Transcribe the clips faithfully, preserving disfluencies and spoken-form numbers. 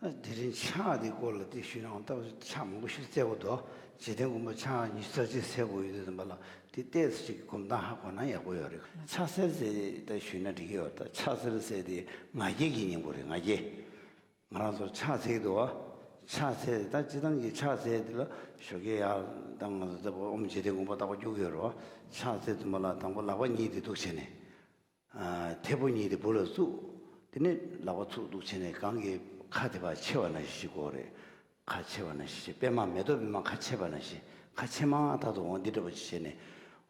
ད་དེ་རིང་ཕྱག་དེ་སྐོར་ལ་དེ་ཞུས་ན་ད་ཕྱག་མང་པོ་ཞིག་བཙལ་དགོས་འདུག་འཇིག་རྟེན་མགོན་པོ་ཕྱག་ཉི་ཤུ་རྩ་གཅིག་འཚལ་དགོས་ཡོད་དུས་ཙམ་པ་ལ་དེ་ཏོག་ཙམ་ཅིག་གོམ་སྟངས་ཧ་གོ་ན་ཡག་པོ་ཡོད་རེད། ཕྱག་འཚལ་ཟེར་ད་ཞུས་ན་འགྲིག་གི་ཡོད། ད་ཕྱག་འཚལ་ཟེར་དེ་ང་རྒྱལ་གྱི་སྙིང་པོ་རེད། ང་རྒྱལ། ང་རང་ཚོར་ཕྱག་འཚལ་གྱི་འདུག་བ། ཕྱག་འཚལ་ད་སྤྱིར་བཏང་གི་ཕྱག་འཚལ་དེ་ལ་ཞོགས་ཀས་ཡར་ད་ང་ཚོ་ལྟ་བུ་ཨོཾ་འཇིག་རྟེན་མགོན་པོ་བཏགས་པ་སྐྱོར་གྱི་ཡོད་རེད་བ། ཕྱག་འཚལ་དུས་མ་ལ་དང་པོ་ལག་པ་གཉིས་དེ་འདུག་བྱས་ནས། མཐེ་བོ་གཉིས་དེ་སྦུག་ལ་བཙུགས། དེ་ནས་ལག་པ་ཚུགས་འདུག་བྱས་ནས་གང་གི་ཁ་དེ་ཕར་ཕྱེ་བ་ནང་བཞིན་ཞིག་དགོས་རེད། ཁ་ཕྱེ་བ་ནང་བཞིན་ཞིག་པད་མ་མེ་ཏོག་པད་མ་ཁ་ཕྱེ་བ་ནང་བཞིན་ཁ་ཕྱེ་མ་ཐག་ཏུ་འོང་འདི་འདྲ་བ་ཞིག་བྱས་ནས།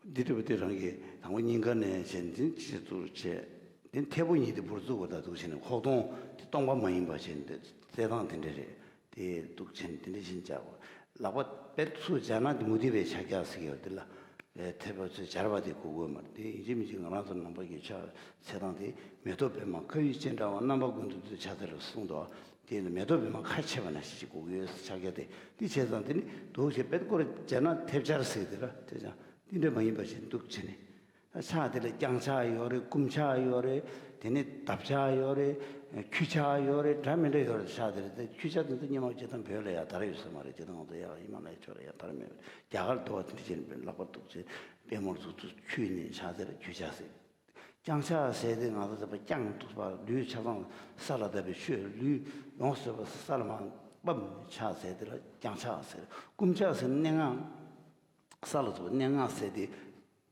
འདི་འདྲ་བ་དེ་རང་གི་དང་པོ་སྙིང་ག་ནས་བྱས་ནས་འདི་ཕྱེ་བཙུགས་བྱས། དེ་མཐེ་བོ་གཉིས་དེ་སྦུག་ལ་བཙུགས་པ་དང་འདུག་བྱས་ནས་ཁོག་སྟོང་དེ་སྟོང་པ་མ་ཡིན་པ་བྱས་ནས་རྩེ་སྟངས་དེ་འདྲ་རེད། དེ་འདུག་བྱས་ནས་དེ་འདྲ་བཞིན་བྱ་དགོས། ལག་པ་དཔེ་ཚུར་སྦྱར་ན་དེ་མུ་སྟེགས་པའི་ཕྱག་རྒྱ་ཟེར་གྱི་ཡོད་དེ་ལ། ཨེ་ཐེབས་པ་ཚོས་སྦྱར་བ་དེ་གོ་དགོས་མ་རེད། དེ་ཡིན་གཅིག་མིན་གཅིག་ང་རང་ཚོ་ནང་པ་གི་ཕྱག་འཚལ་སྟངས་དེ་མེ་ཏོག་པད་མ་ཁ་ཡོད་ཅན་འདྲ་བ་རྣམ་པ་ཀུན་ཏུ་འདུ་ཕྱག་འཚལ་ལ་གསུངས་འདུག་དེ་ནི་མེ་ཏོག་པད་མ་ཁ་ཕྱེ་བ་ནང་བཞིན་ཅིག་གོ་གི་ཡོད་ཕྱག་རྒྱ་དེ། དེ་བྱས་ཙང་དེ་ནི་འདུག་བྱས་པད་སྐོར་སྦྱར་ན་ཐེབས་སྦྱར་ཟེར་དེ་ལ་དེ་ཙང་དེ་འདྲ་མ་ཡིན་པ་ཞིག་འདུག་བྱས་ནས། ད་ཕྱག་དེ་ལ་བརྐྱང་ཕྱག་ཡོད་རེད། བསྐུམ་ཕྱག་ཡོད་རེད། དེ་ནས་བརྡབ་ཕྱག་ཡོད་རེད། འཁྱུ་ཕྱག་ཡོད་རེད། འདྲ་མི་འདྲ་ཡོད་རེད། ཕྱག་དེ་རེད། དེ་འཁྱུ་ཕྱག་དེ་ཚོ་སྔོན་མ་སྤྱིར་བཏང་བོད་ལ་ཡང་དར་ཡོད་ས་མ་རེད། སྤྱིར་བཏང་ང་ཚོ་ཡང་ཧི་མ་ལ་ཡའི་ཕྱོགས་ལ་ཡང་དར་མེད་པ་རེད། རྒྱ་གར་དུ་བ་དེ་འདྲ་བྱས་ནས་ལག་པ་གཏུགས་བྱས་པད་མོར་ཚུར་ཚུར་འཁྱུད་ནས་ཕྱག་དེ་ལ་འཁྱུ་ཕྱག་ཟེར། བརྐྱང་ཕྱག་ཟེར་དེ་ང་ཚོ་ཚོ་བརྐྱངས་འདུག་པ་ལུས་ཆ་ཚང་ས་ལ་བརྡབས་པའི་ཆོས་ལུས་ཡོངས་སུ་ས་ལ་མར་ཕབ་ནས་ཕྱག་ཟེར་དེ་ལ་བརྐྱང་ཕྱག་ཟེར། བསྐུམ་ཕྱག་ཟེར་སྙན་ངག་ས་ལ་ཚུགས་སྙན་ངག་ཟེར་དེ།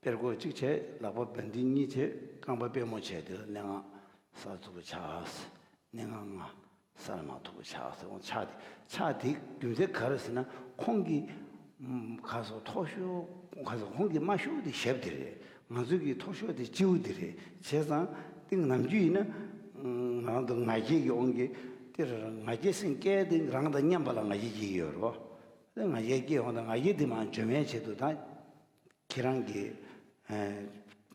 དཔྲལ་མགོ་གཅིག་བྱས། ལག་པ་བན་དེ་གཉིས་བྱས། རྐང་པ་པད་མོ་བྱས། དེ་ལ་སྙན་ངག་ས་ལ་ཐུག་པའི་ཕྱག་སྙན་ངག་ལྔ་ས་ལ་མར་ཐུག་པའི་ཕྱག་ཟེར་འོང་། ཕྱག་དེ་ཕྱག་དེ་རྒྱུ་མཚན་ག་རེ་ཟེར་ན་ཁོང་གི་ག་སོ་མཐོ་ཤོས་ག་སོ་ཁོང་གི་དམའ་ཤོས་དེ་ཞབས་དེ་རེད། ང་ཚོ་གི་མཐོ་ཤོས་དེ་སྤྱི་བོ་དེ་རེད། བྱས་ཙང་དེ་ནམ་རྒྱུན་ཡིན་ན་ང་རང་ཚོ་ང་རྒྱལ་གྱི་དབང་གིས་དེ་ང་རྒྱལ་སེམས་སྐྱེ་དེ་རང་དང་མཉམ་པ་ལ་ང་རྒྱལ་སྐྱེ་གི་ཡོད་རེད་བ། དེ་ང་རྒྱལ་སྐྱེ་འོང་དང་ང་རྒྱལ་དེ་མར་འཇོམས་པའི་ཆེད་དུ་ད། ཁྱེད་རང་གི་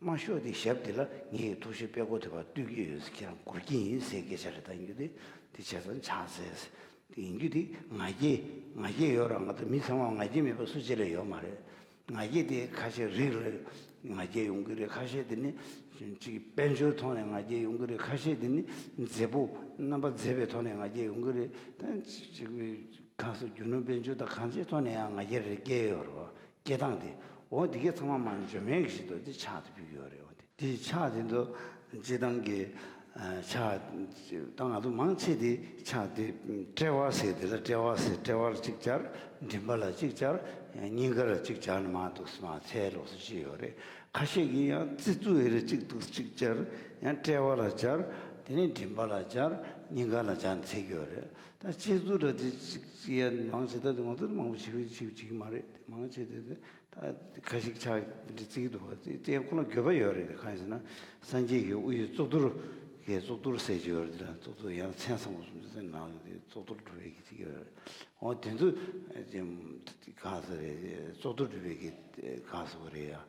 དམའ་ཤོས་དེ་ཞབས་དེ་ལ་ངའི་ཐུགས་ཞབས་པད་སྐོར་དེ་བར་གཏུག་གི་ཡོད། ཁྱེད་རང་སྒུར་གྱི་ཡིན་ཟེར་སྐད་ཆ་རེ་བཏང་རྒྱུ་དེ་དེ་བྱས་ཙང་ཕྱག་འཚལ་ཟེར། དེ་ཡིན་རྒྱུ་དེ་ང་རྒྱལ་ང་རྒྱལ་ཡོད་ར། ང་ཚོ་མི་ཚང་མ་ང་རྒྱལ་མེད་པ་སུ་གཅིག་ལས་ཡོད་མ་རེད། ང་རྒྱལ་དེ་ཁ་ཤས་རིགས་ལ་ང་རྒྱལ་ཡོང་གི་རེད། ཁ་ཤས་དེ་ནི་ཅིག་དཔལ་འབྱོར་ཐོག་ནས་ང་རྒྱལ་ཡོང་གི་རེད། ཁ་ཤས་དེ་ནི་མཛེས་པོ་རྣམ་པ་མཛེས་པའི་ཐོག་ནས་ང་རྒྱལ་ཡོང་གི་རེད། ད་ཅིག་གང་སོ་རྒྱུ་ནོར་དཔལ་འབྱོར་དང་གང་ཅིའི་ཐོག་ནས་ཡང་ང་རྒྱལ་རེ་སྐྱེ་ཡོད་རེད་བ། སྐད་གདངས་དེ། འོ་འདི་གའི་ཚང་མ་མར་འཇོམས་ཡས་ཀྱི་ཆེད་དུ་འདི་ཕྱག་དེ་ཕུལ་གྱི་ཡོད་རེད། འོ་དེ་དེའི་ཕྱག་དེ་ཚོ་སྤྱིར་བཏང་གི་ཕྱག་ད་ང་ཚོ་མང་ཆེ་དེ་ཕྱག་དེ་དཔྲལ་བ་ཟེར་དེ་ལ་དཔྲལ་བ་ཟེར། དཔྲལ་བ་ལ་གཅིག་སྦྱར། མགྲིན་པ་ལ་གཅིག་སྦྱར། སྙིང་ག་ལ་གཅིག་སྦྱར་ནས་མར་འདུག་སེ་མར་འཚལ་ལོགས་སུ་ཅིག་ཡོད་རེད། ཁ་ཤས་ཀྱིས་ཡང་རྩེ་གཙུག་ཡ་ལ་གཅིག་འདུག་གཅིག་སྦྱར། ཡང་དཔྲལ་བ་ལ་སྦྱར། དེ་ནས་མགྲིན་པ་ལ་སྦྱར། སྙིང་ག་ལ་སྦྱར་ནས་འཚལ་གྱི་ཡོད་རེད། ད་སྤྱི་གཙུག་ལ་དེ་ཅིག་ཅིག་ཡ་མང་ཆེ་ད་དེ་ང་ཚོ་མང་པོ་བྱེད་ཀྱི་བྱེད་ཀྱི་མ་རེད། དེ་མང་ཆེ་དེ་དེ་ད་ཁ་ཤས་ཕྱག་དེ་བརྩི་གི་འདུག་བ། དེ་དེ་ཁོ་ན་དགོས་པ་ཡོད་རེད། གང་ཡིན་ཟེར་ན་སངས་རྒྱས་ཀྱི་དབུ་ཡི་གཙུག་ཏོར་གྱི་གཙུག་ཏོར་ཟེར་གྱི་ཡོད་རེད། དེ་ལ་གཙུག་ཏོར་ཡང་མཚན་བཟང་པོ་གསུམ་ཟེར་ནང་ལ་དེ་གཙུག་ཏོར་སྒྲུབ་པའི་གི་ཅིག་ཡོད་རེད། འོ་དེ་ཚོ་གང་ཟེར་རེད། གཙུག་ཏོར་སྒྲུབ་པའི་གི་གང་ཟེར་བ་རེད་ཡ།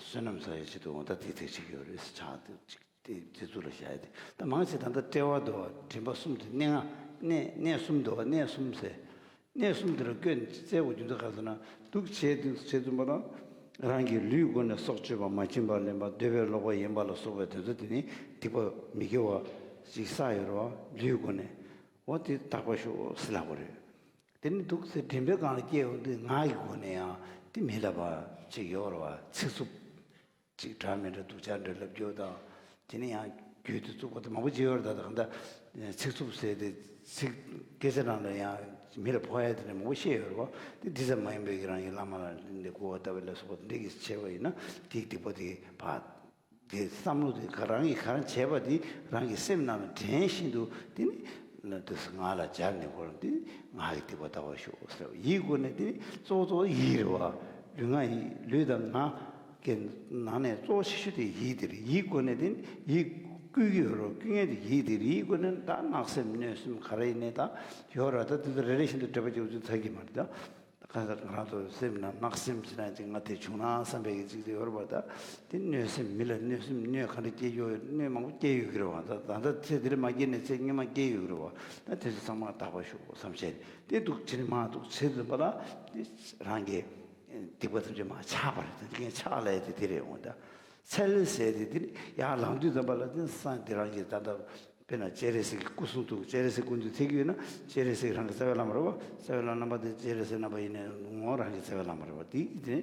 བསོད་ནམས་བསགས་ཡ་ཆེད་དུ་འོ་ད་དེ་ཚེ་ཅིག་ཡོད་རེད། ཕྱག་དེ་ཅིག་དེ་དེ་ཚུལ་ལ་བཞག་ཡ་དེ། ད་མང་ཆེ་ད་ལྟ་དཔྲལ་བ་དང་མགྲིན་པ་གསུམ་དེ་གནས་ལྔ་གནས་གནས་གསུམ་དང་གནས་གསུམ་ཟེར། གནས་གསུམ་དེ་ལ་བཀོད་ནས་བཙལ་དགོས་རྒྱུ་མཚན་ག་ཟེར་ན། འདུག་བྱས་འདུག་བྱས་ཙམ་པ་དང་། རང་གི་ལུས་སྒོ་ནས་སྲོག་གཅོད་པ། མ་བྱིན་པར་ལེན་པ། འདོད་པས་ལོག་པ་ཡིན་པ་ལ་སོགས་པའི་དོན་ཚོ་དེ་ནི་སྡིག་པ་མི་དགེ་བ་ཞིག་བསགས་ཡོད་རེད་བ། ལུས་སྒོ་ནས། འོ་དེ་དག་པར་ཤོག་ཟེར་ལབ་པ་རེད། དེ་ནི་འདུག་ཟེར་མགྲིན་པའི་སྒང་ལ་སྐྱེས་ཡོང་དུས་ངག་གི་སྒོ་ནས་ཡང་དེ་མི་ལབ་པ་ཅིག་ཡོད་རེད་བ། ཚིག་རྩུབ། ཅིག་འདྲ་མི་འདྲ་སྡུག་ཅག་འདྲ་ལབ་རྒྱུ་དང་། དེ་ནས་ཡང་རྒྱུད་དེ་བཙུགས་པ་དེ་མང་པོ་ཅིག་ཡོད་རེད། ད་ད་གང་ལྟར་ཚིག་རྩུབ་ཟེར་ཏེ་ཚིག་སྐད་ཆ་ནང་ལ་ཡང་མི་ལ་ཕོག་ཡ་དེ་འདྲ་མང་པོ་བཤད་ཡོད་རེད་བ། དེ་འདི་ཙམ་མ་ཡིན་པའི་གི་རང་གི་བླ་མ་ལ་འདི་གོ་བ་ལྟ་བུ་ལ་སོགས་པ་འདི་གིས་བྱས་པ་ཡིན་ན་དེའི་སྡིག་པ་དེ་ཕར་དེ་བསམ་བློ་དེ་ག་རང་གིས་ག་རང་བྱས་པ་དེ་རང་གི་སེམས་ནང་ལ་དྲན་བཞིན་དུ་དེ་ནི་ལ་དུས་སུ་ངག་ལ་སྦྱར་ནས་གོ་ར་དེ་ངག་གི་སྡིག་པ་དག་པར་ཤོག་ཟེར་བ། ཡིད་སྒོ་ནས་དེ་ནི་གཙོ་བོ་གཙོ་བོ་ཡིད་རེད་བ། ལུས་ངག་ཡིད། ལུས་དང་ངག་གི་ནང་ནས་གཙོ་བོ་ཆེ་ཤོས་དེ་ཡིད་དེ་རེད། ཡིད་སྒོ་ནས་དེ་ནི་ཡིད་བསྐུལ་གྱི་ཡོད་རེད། བསྐུལ་མཁན་དེ་ཡིད་དེ་རེད། ཡིད་སྒོ་ནས་ད་བརྣབ་སེམས་གནོད་སེམས་ག་རེ་ཡིན་ནའི་ད་ཡོད་ར། ད་དེ་ཚོ་རེ་རེ་བཞིན་དུ་འགྲེལ་པ་རྒྱག་རྒྱུ་ཚར་གྱི་མ་རེད་ད། གང་ལྟར་ང་རང་ཚོ་སེམས་ནང་བརྣབ་སེམས་ཟེར་ན་ཅིག་ང་དེ་བྱུང་ན་བསམ་པའི་གི་ཅིག་དེ་ཡོད་རེད་པ། ད་དེ་གནོད་སེམས་མི་ལ་གནོད་སེམས་གནོད་ག་འདྲ་སྐྱེ་ཡོད། གནོད་མང་པོ་སྐྱེ་ཡོད་ཀྱི་རེད་པ། ད་ད་ལྟ་ཚེ་འདི་ལ་མ་སྐྱེས་ནས་ཚེ་སྔོན་མ་སྐྱེ་ཡོད་ཀྱི་རེད་པ། ད་དེ་ཚོ་ཚང་མ་དག་པར་ཤོག་བསམ་བྱས་དེ་འདུག་བྱས་ནས་མ་འདུག་བྱས་ཙམ་པ་ལ་དེ་རང་གི་སྡིག་པ་ཐམས་ཅད་མར་ཆག་པ་རེད། ད་ངས་ཆག་ལབ་ཡ་དེ་དེ་རེད་འོང་། ད་འཚལ་ཟེར་དེ་དེ་ཡར་ལངས་དུས་ཙམ་པ་ལ་དེ་སང་དེ་རང་གི་ད་ལྟ། དཔེར་ན་སྤྱན་རས་གཟིགས་ཀྱི་སྐུ་གསུང་ཐུགས། སྤྱན་རས་གཟིགས་སྐུ་མདུན་ཐུག་གི་ཡོད་ན་སྤྱན་རས་གཟིགས་རང་གི་རྩ་བའི་བླ་མ་རེད་པ། རྩ་བའི་བླ་མ་རྣམ་པ་དེ་སྤྱན་རས་གཟིགས་རྣམ་པ་ཡིན་ནའི་ངོ་རང་གི་རྩ་བའི་བླ་མ་རེད་པ། དེ་དེ་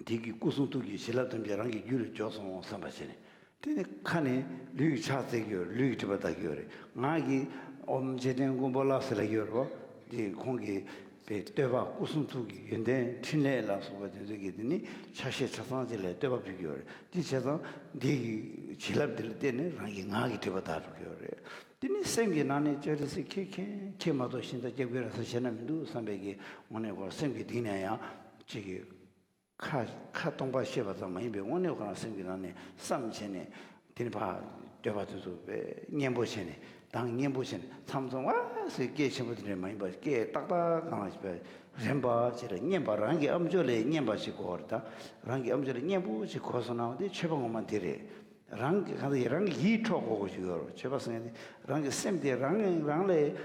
དེ་གི་སྐུ་གསུང་ཐུགས་ཀྱི་བྱིན་རླབས་ཐམས་ཅད་རང་གི་རྒྱུད་ལ་འཇོག་སོང་བསམ་པ་བྱས་ནས། དེ་ནི་ཁ་ནས་ལུས་ཀྱི་ཕྱག་འཚལ་གྱི་ཡོད་རེད། ལུས་ཀྱི་སྒྲིབ་པ་དག་གི་ཡོད་རེད། ངག་གིས་ཨོཾ་འཇིག་རྟེན་མགོན་པོ་ལ་ཟེར་ལབ་ཀྱི་ཡོད་རེད་པ། དེ་ཁོང་གིས་པའི་བསྟོད་པ། སྐུ་གསུང་ཐུགས་ཀྱི་ཡོན་ཏན་འཕྲིན་ལས་ལ་སོགས་པ་དེ་ཚོ་གིས་དེ་ནི་ཆ་ཤས་ཆ་ཚང་ཅིག་ལ་བསྟོད་པ་ཕུལ་གྱི་ཡོད་རེད། དེ་བྱས་ཙང་འདི་གི་བྱིན་རླབས་འདི་ལ་བརྟེན་ནས་རང་གི་ངག་གི་སྒྲིབ་པ་དག་འགྲོ་གི་ཡོད་རེད། དེ་ནི་སེམས་ཀྱི་ནང་ནས་སྤྱན་རས་གཟིགས་ཁྱེད་ཁྱེད་ཁྱེད་མ་གཏོགས་གཞན་དག་སྐྱབས་མགོན་རང་ས་གཞན་ན་མི་འདུག་བསམ་པའི་གི་དངོས་གནས་ཁོ་སེམས་ཀྱི་གཏིང་ནས་ཡང་ཅིག་གི་ཁ་ཁ་སྟོང་པ་བཤད་པ་ཙམ་མ་ཡིན་པའི་དངོས་གནས་ཁོ་རང་སེམས་ཀྱི་ནང་ནས་བསམ་བྱས་ནས། དེ་ནི་ཕར་བསྟོད་པ་དེ་ཚོ་དཔེ་སྙན་པོ་བྱས་ནས། གདངས་སྙན་པོ་བྱས་ནས། མཚམས་མཚམས་ཝ་ཟེར་སྐད་ཆེན་པོ་དེ་འདྲ་མ་ཡིན་པར་སྐད་ཏག་ཏག་གང་ཞིག་པའི་རན་པ་ཅིག་ལ་སྙན་པ། རང་གི་ཨམ་ཅོག་ལས་སྙན་པ་ཞིག་གོ་བར་ད། རང་གི་ཨམ་ཅོག་ལས་སྙན་པོ་ཞིག་གོ་སོང་ན་དེ་མཆོད་པ་ངོ་མ་དེ་རེད། རང་གི་གང་ལྟར་རང་གི་ཡིད་འཕྲོག་དགོས་དགོས་ཞིག་ཡོད་རེད། མཆོད་པ་ཟེར་མཁན་དེ་རང་གི་སེམས་དེ་རང་རང་ལས་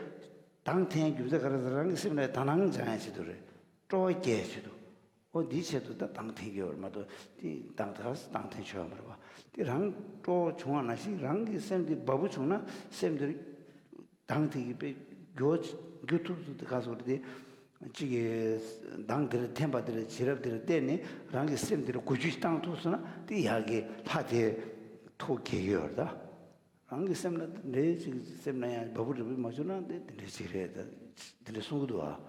གདངས་འཐེན་རྒྱུ་མཚན་ག་རེ་ཟེར། རང་གི་སེམས་ལ་དག་སྣང་སྦྱང་ཡ་ཆེད་དུ་རེད། སྤྲོ་བ་སྐྱེ་ཡ་ཆེད་དུ། ཨོ་འདིའི་ཆེད་དུ་ད་གདངས་འཐེན་གྱི་ཡོད་རེད་མ་གཏོགས། དེ་གདངས་དེ་ག་གདངས་འཐེན་ཆོག་ཡ་མ་རེད་པ། དེ་རང་སྤྲོ་བ་བྱུང་བ་ནང་བཞིན་རང་གི་སེམས་དེ་འབའ་པོ་བྱུང་ན་སེམས་དེར་གདངས་དེ་གི་དཔེ་འགྱུར་འགྱུར་ཐུབ་ཐུབ་དེ་ག་སོགས་རེད་དེ། གཅིག་གི་གདངས་དེར་འཐེན་པ་དེར་བྱིན་རླབས་དེར་བརྟེན་ནས་རང་གི་སེམས་དེར་འགུལ་སྐྱོད་བཏང་ཐུབ་སོང་ན་དེ་ཡག་གི་ལྷ་དེ་ཐུགས་དགྱེས་ཀྱི་ཡོད་རེད་ད། རང་གི་སེམས་ལ་འདི་འདྲའི་ཅིག་སེམས་ལ་ཡང་འབའ་པོ་འབྲས་བུ་མ་བྱུང་ན་འདི་འདི་འདྲའི་ཅིག་རེད་ད། འདི་འདྲའི་གསུང་གི་འདུག་ཨ།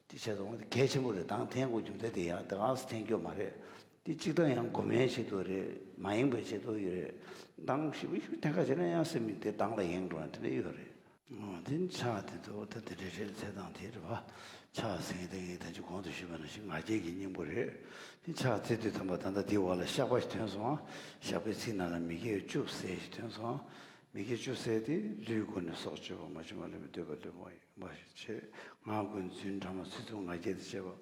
དེ་བྱས་ཙང་འོ་དེ་གལ་ཆེན་པོ་རེད། གདངས་འཐེན་དགོས་རྒྱུ་མཚན་དེ་ཡང་དེ་ག་སེ་འཐེན་རྒྱུ་མ་རེད། དེ་གཅིག་དང་ཡང་སྒོམ་ཡའི་ཆེད་དུ་རེད། མ་ཡེངས་པའི་ཆེད་དུ་ཡོད་རེད། གདངས་ཞིབ་ཞིབ་འཐེན་ཁ་བྱས་ན་ཡང་སེམས་མི་དེ་གདངས་ལ་ཡེངས་འགྲོ་ཡ་དེ་འདྲ་ཡོད་རེད། འོ་དེ་ཕྱག་དེ་ཚོ་ད་དེ་འདྲའི་རེད། ཚེ་དང་དེ་རེད་བ། ཕྱག་ཟེར་མཁན་དེ་ངས་ད་ཅི་གོང་དུ་ཞུས་པ་ནང་བཞིན་ང་རྒྱལ་གྱི་སྙིང་པོ་རེད། དེ་ཕྱག་འཚལ་དུས་ཙམ་པ་ད་ལྟ་དེའི་འོག་ལ་བཤགས་པ་ཞིག་ཐོན་སོང་ཨ། བཤགས་པའི་ཚིག་ནང་ལ་མི་དགེ་བཅུ་བསལ་ཞིག་ཐོན་སོང་ཨ། མི་དགེ་བཅུ་བསལ་ཏེ། ལུས་སྒོ་ནས་སྲོག་གཅོད་པ། མ་བྱུང་བ་ལེན་པ། འདོད་པ་ལེན་པ་ཡིན་པ་ཞིག་བྱེད། ངག་སྒོ་ནས་རྫུན་ཕྲ་མ་ཚིག་རྩུབ་ང་རྒྱལ་དང་བཅས་པ།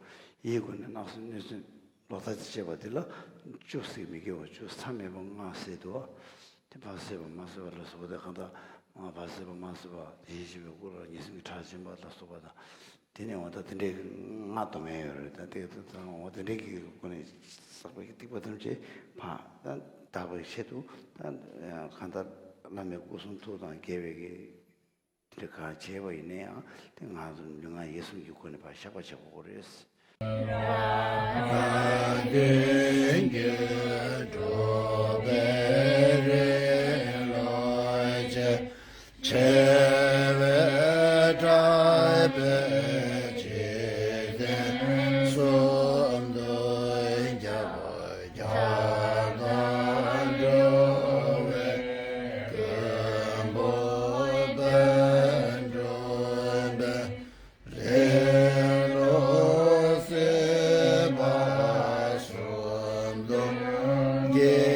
ཡིད་སྒོ་ནས་བརྣབ་སེམས་གནོད་སེམས་ལོག་ལྟ་དང་བཅས་པ་དེ་ལ་བཅུ་བསལ། མི་དགེ་བ་བཅུ་མཚམས་མེད་པ་ལྔ་བསལ་འདུག་བ། དེ་བར་བསལ་བ་མ་བསལ་བ་ལ་སོགས་པ་དང་། གང་ལྟར་བར་བསལ་བ་མ་བསལ་བ། དེ་བཞིན་གཤེགས་པའི་སྐུ་ལ་ཉེར་སྲིད་ཀྱི་ཁྲག་འབྱིན་པ་ལ་སོགས་པ་དང་། དེ་ནས་འོ་ད་དེ་འདྲའི་ལྔ་སྡོམ་ཡས་ཡོད་རེད། ད་དེ་ད་འོ་དེ་འདྲའི་གི་སྒོ་ནས་བསགས་པའི་སྡིག་པ་ཐམས་ཅད་ཕར་ད་དག་པའི་ཆེད་དུ། ད་གང་ལྟར་བླ་མའི་སྐུ་གསུང་ཐུགས་དང་འགལ་བའི་གི་དེ་འདྲ་གང་བྱས་པ་ཡིན་ན་ཡང་དེ་ང་ཚོ་ལུས་ངག་ཡིད་གསུམ་གྱི་སྒོ་ནས་ཕར་བཤགས་པ་བྱེད་དགོས་རེད། འཕྲལ་བའི་བསྐྲད་པའི་འཇིག་རྟེན་གསུམ་དུ་རྒྱལ་བ་རྒྱལ་དང་འགྲོ་བའི་མགོན་པོ་བཻ་ཌཱུརྱ་ལས་ལོག་སྲིད་པ་གསུམ་དུ་འགྱེལ་